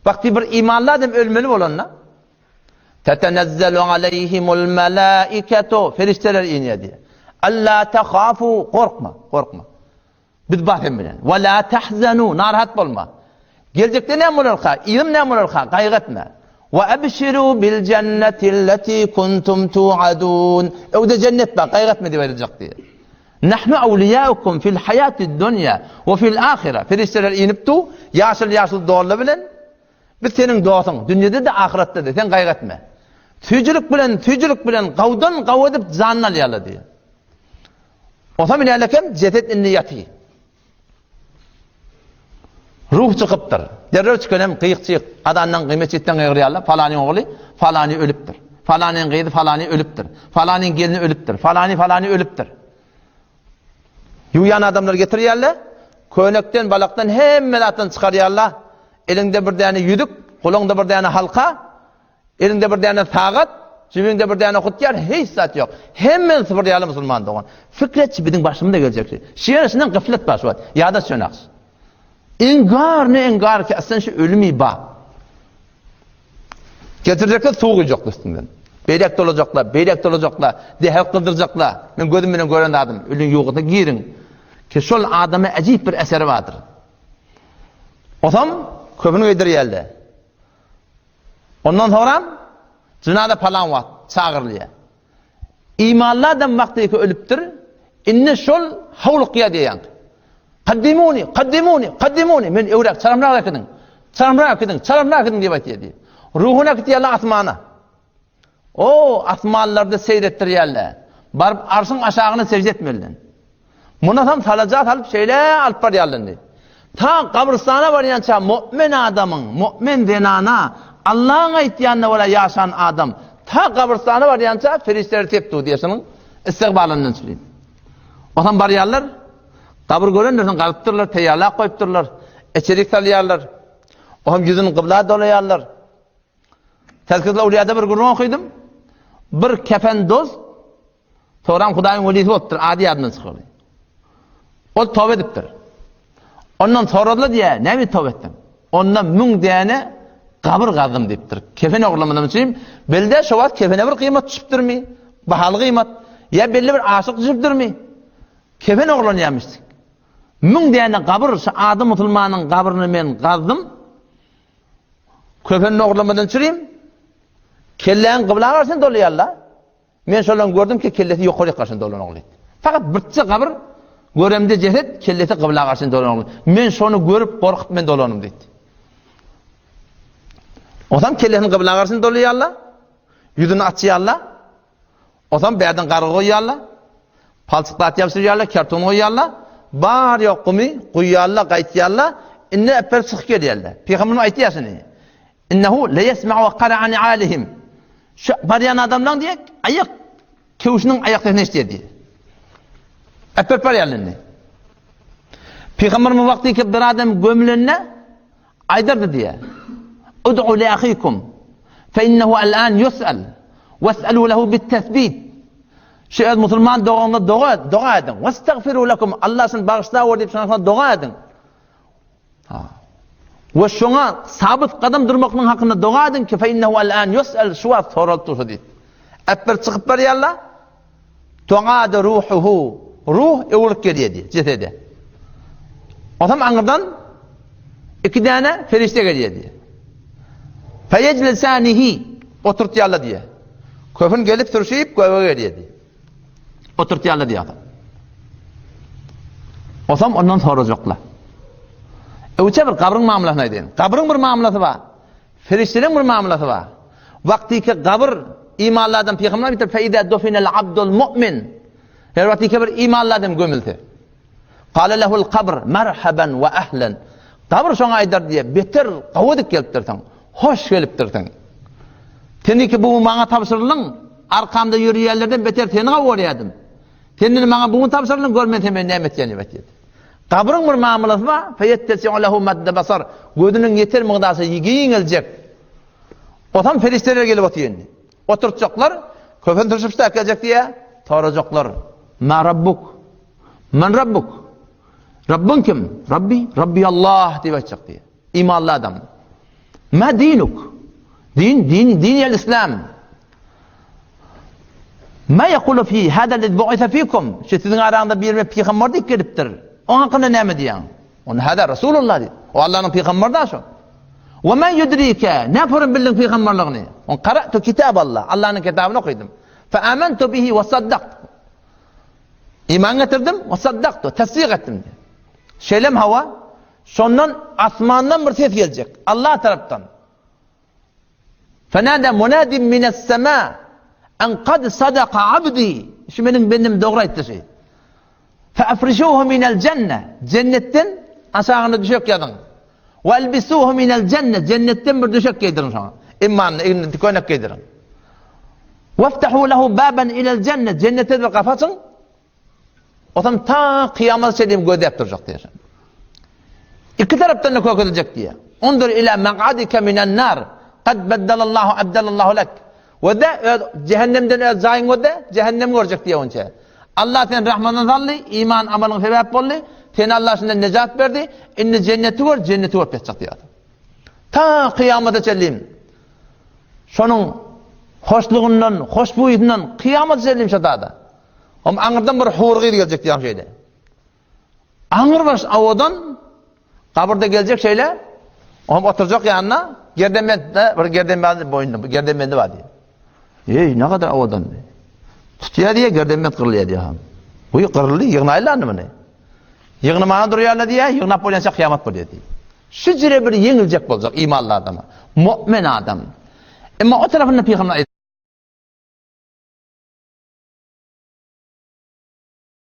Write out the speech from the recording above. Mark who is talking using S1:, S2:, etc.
S1: Wagty bir imanly adam ölmeli bolanda, Tetenezzelu aleyhimul melaiketu, perişdeler inýär diýýär. Alla tahafu, gorkma, gorkma. Biz bar sen bilen. Ve la tahzanu, narahat bolma. Geljekde näme bolarka, yzym näme bolarka, gaýgy etme. Ve ebşiru bil cenneti allati kuntum tuadun. Öwde cennet bar, gaýgy etme diýip aýdyljak diýýär. Nahnu awliyaukum fil hayatid dunya we fil ahire. Perişdeler inip du, ýaşyl-ýaşyl dolla bilen Biz seniň dostuň, dünýede-de, ahyretde-de, sen gaýgy etme. Süýjülik bilen, süýjülik bilen gawdan gaw edip janyny alýarlar diýýär. Onsoň inälekem jeset indi ýaty. Ruh çykypdyr. Derrew çykan hem gyýyk-çyýyk, azandan gyýmet-çitden gygyrýarlar, Falanyň ogly falany ölüpdir. Falanyň gyzy falany ölüpdir. Falanyň gelni ölüpdir. Falany falany ölüpdir. Ýuwýan adamlar getirýärler, könekden, balakdan hemme zatdan çykarýarlar. Eliňde bir däne ýüzük, golaňda bir däne halka, eliňde bir däne sagat, jübiňde bir däne hutýar, hiç zat ýok. Hemmeni sypyrýarlar musulman dogan. Pikir etçi biziň başymyza geljek şey. Şu ýere şundan gyflet bar şu wagt. Ýada çönaks. Iňgar ne iňgar ki aslan şu ölümi ba. Getirjekler suw guýjaklar üstünden. Beýlek dolajaklar, beýlek dolajaklar, dehek gyzdyrjaklar. Men gözüm bilen gören zadym, ölüň ýuwgusyna giriň. Ki şol adama äjip bir eseri bardyr. Osam köpüni geýdirýärler. Ondan soňra jynaza palan wagt çagyrylýar. Imanly adam wagtyky ölüpdir, indi şol howlukýar diýýän. Kaddimuni, kaddimuni, kaddimuni, men öwräk çalamrak äkidiň. Çalamrak äkidiň, çalamrak äkidiň diýip aýtýar diýýär. Ruhuny äkitýärler asmana. O, asmanlarda seýr etdirýärler. Baryp arşyň aşagyna sežde etmeliler. Munasam salaja salyp şeýle alyp barýarlar indi. Ta gabrystana barýança mu'min adamyň, mu'min zenana, Allaň aýtýanyna görä ýaşan adam ta gabrystana barýança perişdeler tepdi diýýär şunuň istigbalyndan çürin. Onsoň barýarlar, gabyr görenler soň gazypdyrlar, taýýarlap goýupdyrlar, içerik salýarlar. Oňam ýüzüni gybla dolaýarlar. Tezkirel Awliýada bir gürrüň okydym. Bir kefen dost Soram Hudaýyň welisi bolupdyr, ady ýadyndan çykardy. Ol toba edipdir. Ondan soradylar diýä, näme üçin toba etdiň? Onda müň däne gabyr gazdym diýipdir. Kefen ogurlamadym üçin, belde şo wagt kefene bir gyýmat düşüpdirmi? Bahaly gyýmat. Ýa belli bir aşyk düşüpdirmi? Kefen ogurlanýarmyş. Müň däne gabyr, şu ady musulmanyň gabryny men gazdym. Kefen ogurlamadan çürim. Kelläň gybla garşyna dolaýarlar. Men şolan gördüm ki, kellesi ýokaryk garşyna dolan ogly. Fakat birçe gabyr göremde jeset kellesi gybla garşyna dolan ogly. Men şony görüp gorkup men dolanym diýdi. Osam kellesini gybla garşyna dolaýarlar. Ýüzüni açýarlar. Osam bärden gargy goýýarlar. Palçyk zat ýapşyrýarlar, karton goýýarlar. Bar ýok gumy guýýarlar, gaýtýarlar. Indi äpber çykyp gelýärler. Pygamberimiz aýtýar şuny. Innehu leyesma'u qara'a ni'alihim. Şu barýan adamlaryň diýek, aýak köwşüniň aýak sesini eşidýär diýýär. Äpberip barýarlar indi. Pygamberimiz wagty ki bir adam gömülende aýdardy diýýär. Ud'u li ahikum fe innehu al'an yus'al was'alu lahu bit-tesbit. Şu öz musulman doganyňyza doga, doga ediň. Wastagfiru lakum. Allah şuny bagyşlawor diýip şoňa doga ediň. We şoňa sabyt gadam durmaklygyň hakynda doga ediň ki, fe innehu al-an yus'al, şu wagt soralyp dursa diýip. Äpber çykyp barýarlar. Tu'ada ruhuhu. Ruh öwrülip gelýär diýip, jesede. Onsoň aňyrdan iki däne perişde gelýär diýip. Feyeclisanihi oturtýarlar diýip. Köfün gelip sürşüp göge gelýär diýip. Oturtýarlar diýýär. Osam ondan sorajaklar. Öwçe bir gabryň mamlasyny aýdaýyn. Gabryň bir mamlasy bar. Perişdeleriň bir mamlasy bar. Wagtyky gabyr imanly adam pygamber aýtdy, "Fe iza dufinal abdul mu'min." Her wagtyky bir imanly adam gömülse. Qala lehul kabr merhaban we ahlan. Gabyr şoňa aýdar diýe, beter gawy gelipdirsiň. Hoş gelipdirsiň. Seniki bu maňa tabşyrylyň, arkamda ýörýänlerden beter seni gawy görýärdim. Sen indi maňa buny tabşyrylyň, gör men sen meni näme etýän diýip aýtýar. Gabryň bir mamlasy bar, feýettesi'u lehu madde basar. Gözüniň ýeter mygdasy giňeljek. Otam perişdeler gelip otyr indi. Oturtjaklar, köfen turşup geljek diýe, sorajaklar. Ma rabbuk? Men rabbuk? Rabbyň kim? Rabbi, Rabbi Allah diýip aýtjak diýe. Imanly adam. Ma dinuk? Din, din, din el islam. Ma yekulu fi hada lezi bu'isa fikum? Şu siziň araňyzda birine pygamber diýip gelipdir. Oň hakynda näme diýýäň? Onda hada Rasulullah diýip. O Allahnyň pygamberi da şo. Wa ma yudrika? Näme bildiň pygamberligini? On qara'tu kitab Allah. Allahnyň kitabyny okydym. Fa amantu bihi wa saddaqtu. Iman getirdim, wa saddaqtu, tasdik etdim diýip. Şeýlem hawa, şondan asmandan bir ses geljek. Allah tarapdan. Fenada munadin mine's-sema en kad sadaka abdi. Şu meniň bendim dogry aýtdy şu. Feafrishuhu minel jenne. Cennetden aşagyna düşek ýazyň. Ve elbisuhu minel jenne. Cennetden bir düşek geýdiriň şoňa. Imanly egnine tükenek geýdiriň. Weftahu lehu baban ilel jenne. Cennete bir gapy açyň. Otam ta kyýamata çenli gözläp durjak diýýär. Iki tarapdan da kökediljek diýýär. Undur ila maq'adika minen nar. Kad beddelallahu abdelallahu lek. We de öz cehennemden öz jaýyň gözle, cehennem görjek diýýär onça. Allah sen rahmatyna saldy, iman amalyň sebäp boldy. Seni Allah şundan nejat berdi. Indi jenneti gör, jenneti görüp ýatjak diýýär. Ta kyýamata çenli şonuň hoşlugyndan, hoşbuýundan kyýamata çenli şo dada. Om aňyrdan bir hur gyz geljek diýen şeýle. Aňyr baş awadan gabyrda geljek şeýle. Om oturjak ýanyna gerdenbentde bir gerdenbent boýnunda bir gerdenbendi bar diýär. Eý, ne kadar awadan. Tutýar diýär, gerdenbent gyrylýar diýär. Bu gyryldy, ýygnaýlar muny. Ýygnamana durýarlar diýär, ýygnap bolýança kyýamat bolýar diýär. Şu jire bir ýeňiljek boljak imanly adama, mu'min adam. Emma o tarapynda pygamber.